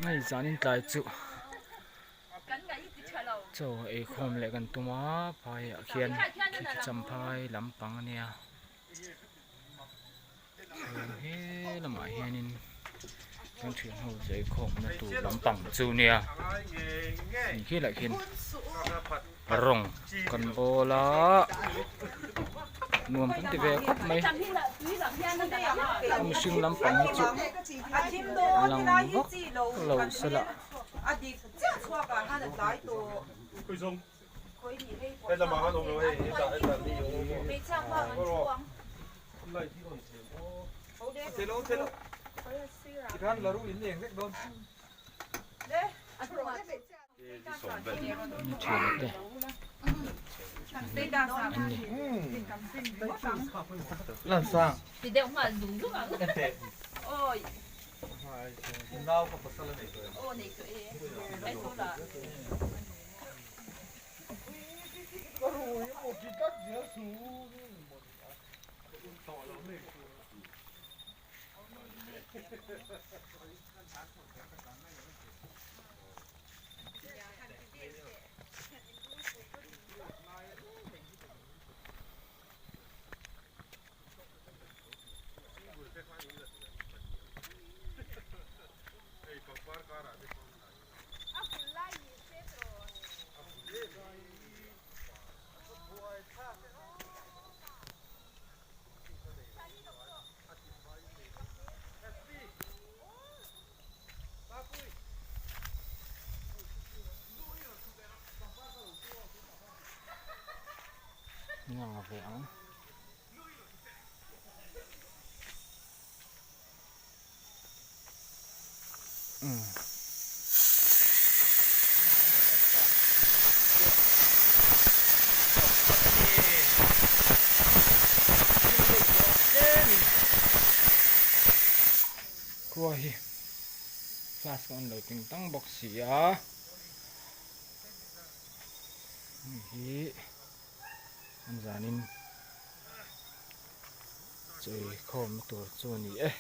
Hei zanin tlai chu chaw ei khawm leh kan tum a phaiah khian khi khi champhai lampang a nia chuan he lamah hianin kan thian ho chu ei khawmna tur lampang chu a nia khi lah khian rawng kan bawl a nuam kan ti ve khawp mai a mihring lampang hi chu lang vak lo se la. Ni thian te an ni. Ngang ve ang. Umm. Khua hi flask a on lo ting tang bawk si a hei hi an zanin chei khawmna tur chu a ni e.